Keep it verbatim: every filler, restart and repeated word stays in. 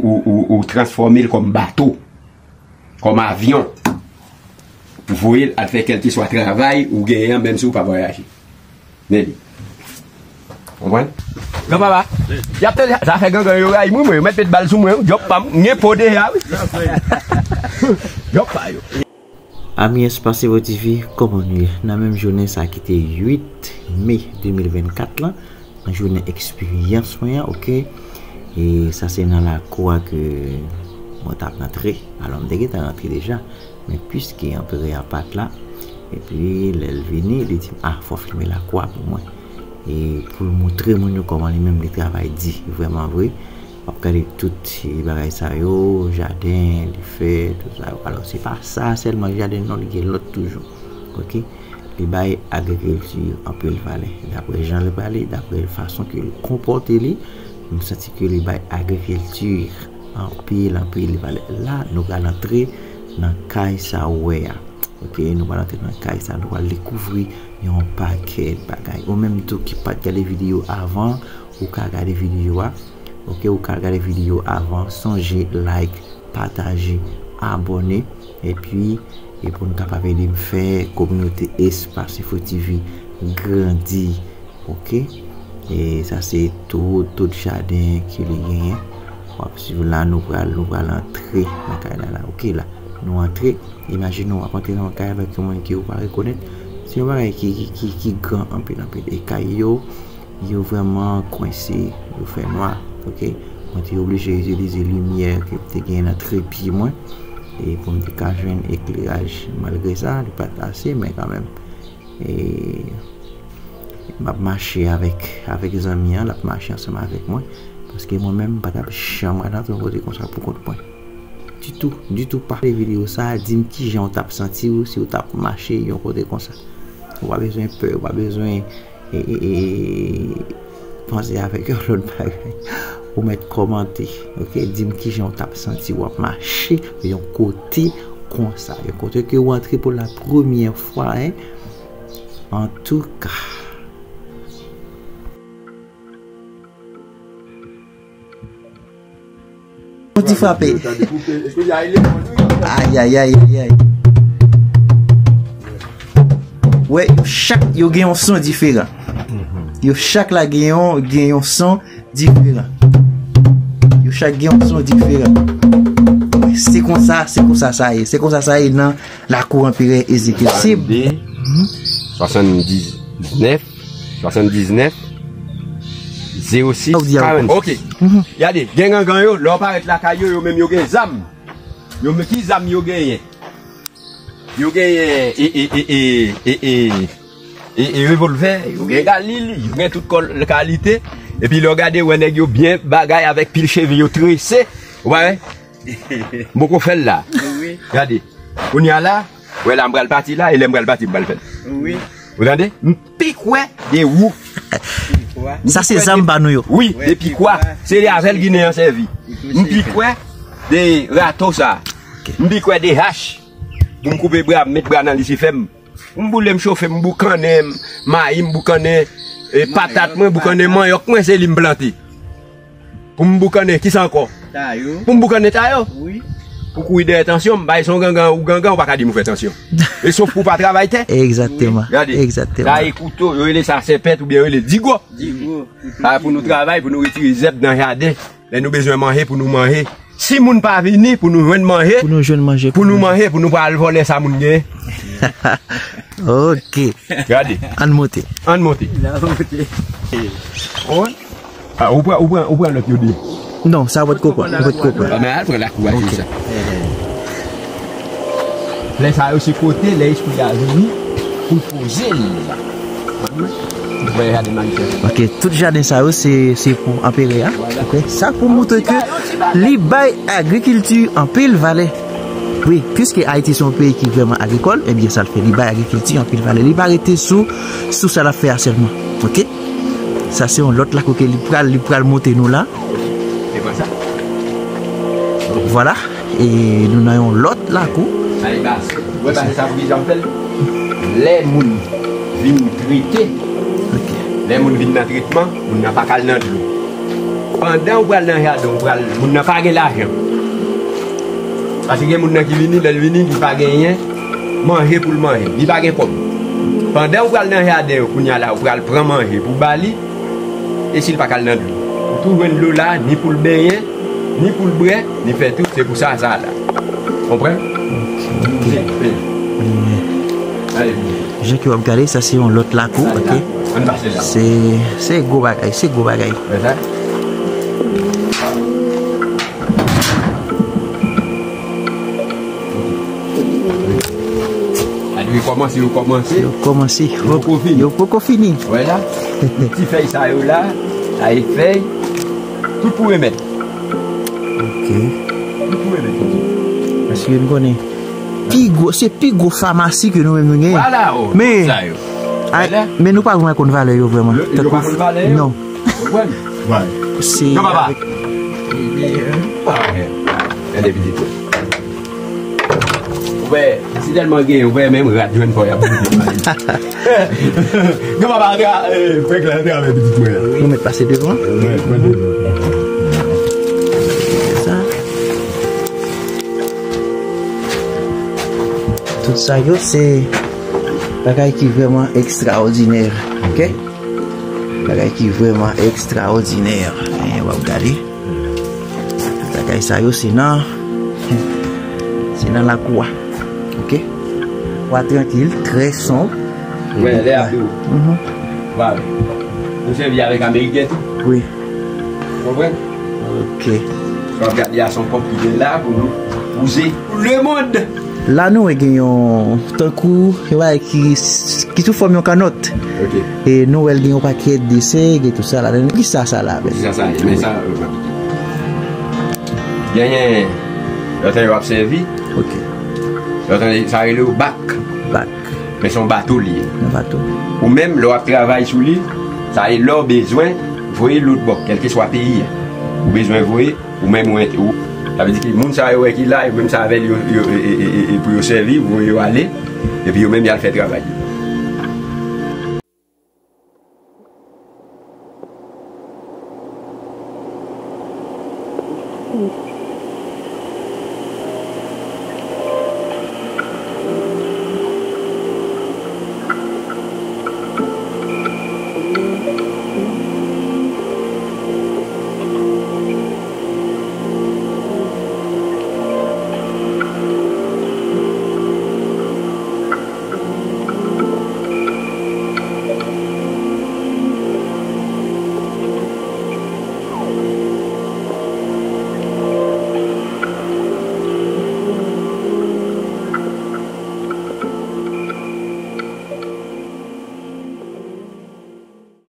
ou, ou, ou transfòme l kòm bato, kòm avyon, pou voye l al fè kèlkeswa travay ou genyen an, menm si w pa vwayaje. Men li. Konprann? Granpapa, y ap tande zafè gangan yo rayi mwen, mwen, yo mèt met bal sou mwen, wi. Djòb pa m, m gen po deja, wi. Djòb pa yo. Ami Espace Evo T V, kòman nou ye? Nan menm jounen sa ki te uit me de mil vennkat lan, nan jounen eksperyans mwen an, oke? E sa se nan lakou a ke mwen t ap rantre. Alò, m te gentan rantre deja, men piske anperè a pa t la, epi lè l vini, li di m, "Ah, fò w filme lakou a pou mwen." E pou l montre moun yo kòman li menm li travay di, vrèman vre. W ap gade tout ti bagay sa yo, jaden, li fè, tout sa yo. Alò, se pa sa sèlman jaden, non, li gen lòt toujou. Oke? Li bay agrikilti anpil valè. Daprè jan li pale, daprè fason ke li konpòte li, m santi ke li bay agrikilti anpil, anpil valè. La, nou pral antre nan kay sa ou wè a. Oke, nou pral antre nan kay sa, nou pral dekouvri yon pakèt bagay. Ou menm tou ki pa t gade videyo avan, ou ka gade videyo a. Oke, ou ka gade videyo avan, sonje like, pataje, abòne, epi, e pou n kapab ede m fè kominote Espace Evo T V grandi. Oke? E sa se tout, tout jaden ke li genyen. W ap swiv la, nou pral, nou pral antre nan kay la, la. Oke, la, nou antre. Imajine w ap antre nan yon kay avèk yon moun ke ou pa rekonèt. Se yon bagay ki, ki, ki, ki gran anpil, anpil. E kay yo, yo vrèman kwense, yo fè nwa, oke? Mwen te oblije itilize limyè ke m te gen nan trepye mwen, e pou m te ka jwenn ekleraj. Malgre sa, li pa t ase, men kanmenm. E m ap mache avèk, avèk zanmi an, l ap mache ansanm avèk mwen, paske mwen menm, m pa t ap janm al nan yon kote konsa pou kont mwen. Ditou, ditou pa. Videyo sa a, di m kijan w t ap santi w si w t ap mache yon kote konsa. Ou pa bezwen pè, ou pa bezwen e, e, e, panse avèk yon lòt bagay. Ou mèt kòmante, oke? Di m kijan w t ap santi w ap mache yon kote konsa. Yon kote ke w antre pou la premyè fwa, en. Antouka. Yon ti frape. Ay, ay, ay, ay, ay. Wè, yo chak, yo gen yon son diferan. Yo chak la gen yon, gen yon son diferan. Yo chak gen yon son diferan. Wè, se konsa, se konsa sa ye. Se konsa sa ye nan lakou anperè Ezekyèl. Se de, swasanndiznèf, swasanndiznèf, zewo sis, karannsis. Oke. Gade, gen gangan yo, lè w parèt lakay yo, yo menm yo gen zam. Yo menm ki zam yo genyen? Yo genyen e, e, e, e, e, e, e, e revolvè, yo gen galil, yo gen tout kòl-, kalite. Epi lè w gade, wè nèg yo byen bagay avèk pil cheve yo trese. Ou pa wè? M poko fè l la. Wi. Gade. Kounye a la, wè la, m pral pati la, e lè m pral pati, m pral fè l. Wi. Ou tande? M pi kwè de wou. Sa se zam pa nou yo. Wi, de pikwa. Se li avè l Ginen an sèvi. M pi kwè de rato sa. M pi kwè de hach. Pou m koupe bra, m met bra nan li, si fè m. M boule, m chofe, m boukannen mayi, m boukannen, e, patat mwen, boukannen manyòk mwen, se li m plante. Pou m boukannen, kisa ankò? Tayo. Pou m boukannen tayo? Wi. Pou kouri dèyè tansyon, m bay son gangan ou gangan, ou pa ka di m ou fè tansyon. E sof pou w pa travay tè. Egzakteman. Gade. Egzakteman. Taye kouto, yo rele sa sèpèt oubyen yo rele digo. Digo. Sa pou nou travay, pou nou retire zèb nan jaden. Lè nou bezwen manje, pou nou manje. Si moun pa vini, pou nou jwenn manje. Pou nou jwenn manje. Pou nou manje, pou nou pa al vòlè sa moun genyen. Oke. Gade. Ann monte. Ann monte. Ann monte. Wi. A, ou pran, ou pran, ou pran lòt yo de. Non, sa w pa t ko pran, ou pa t ko pran. A, men al pran lakou a, se sa. Lè sa yo se kote, lè espri a vini, pou l poze l. Ou wè jaden manifè. Oke, tout jaden sa yo se, se pou anperè a. Oke, sa pou montre ke li bay agrikilti anpil valè. Wi, piske Ayiti se yon peyi ki vrèman agrikòl, ebyen sa l fè, li bay agrikilti anpil valè. Li pa rete sou, sou sa l ap fè a sèlman. Oke? Sa se yon lòt lakou ke li pral, li pral montre nou la. E konsa. Vwala. E nou nan yon lòt lakou. Sa e baz. Ou wè baz sa pou ki jan m fè l? Lè moun vin trete, oke, lè moun vin nan tretman, moun nan pa ka al nan dlo. Pandan ou pral nan jaden, ou pral, moun nan pa gen lajan. Paske gen moun nan ki vini, lè l vini, li pa genyen manje pou l manje. Li pa gen kòb. Pandan ou pral nan jaden, kounye a la, ou pral pran manje pou ba li, e si l pa ka al nan dlo. Ou tou jwenn dlo la, ni pou l benyen, ni pou l bwè, ni fè tout, se pou sa, sa la. Konprann? Ok, ok. Jan ke w ap gade, sa se yon lòt lakou, ok? Ann pase la. Se, se gwo bagay, se gwo bagay. Wè sa? Yo kòmanse, yo kòmanse. Yo kòmanse. Yo poko fini. Yo poko fini. Wè la. Ti fèy sa yo la, sa e fèy. Tout pou remèd. Ok. Tout pou remèd. Paske nou konnen pi gwo, se pi gwo famasi ke nou menm nou genyen. Vwala, o, men, sa yo. Ay, men nou pa vrèman konn valè yo vrèman. Yo, yo pa konn valè yo? Non. Konprann? Se non, papa. Avèk... Ah, ok. Gade pitit. Ou wè, si tèlman genyen, ou wè menm rat jwenn fò y ap bouke. Granpapa, antre, eh, frè Klè, antre avèk pitit mwen an. Nou mèt pase devan. Wi, pran devan. Se sa. Tout sa yo, se bagay ki vrèman ekstraòdinè, ok? Bagay ki vrèman ekstraòdinè. Eh, w ap gade. Bagay sa yo, se nan, se nan lakou a. Ok? Lakou a trankil, trè sonb. Wè, lè a tou. Mhm. Vwala. Nou sèvi avèk ameriken tou. Wi. Konprann? Ok. W ap gade a, se yon ponp ki gen la pou nou wouze pou lemonn. La nou wè gen yon tankou yon bagay ki, ki sou fòm yon kannòt. Ok. E nou wè l gen yon pakèt desen, gen tout sa ladan. Kisa sa la menm? Kisa sa ye? Men sa, genyen lòt yo ap sèvi. Ok. Lòt sa rele yo bak. Bak. Men se yon bato li ye. Yon bato. Ou menm, lè w ap travay sou li, sa e lè w bezwen voye lòt bò, kèlkeswa peyi a. Ou bezwen voye, ou menm ou ent-, ou, sa vle di ki moun sa yo wè ki la, yo menm sa avè l, yo, yo, e, e, e, e, pou yo sèvi, voye yo ale, epi yo menm y al fè travay yo.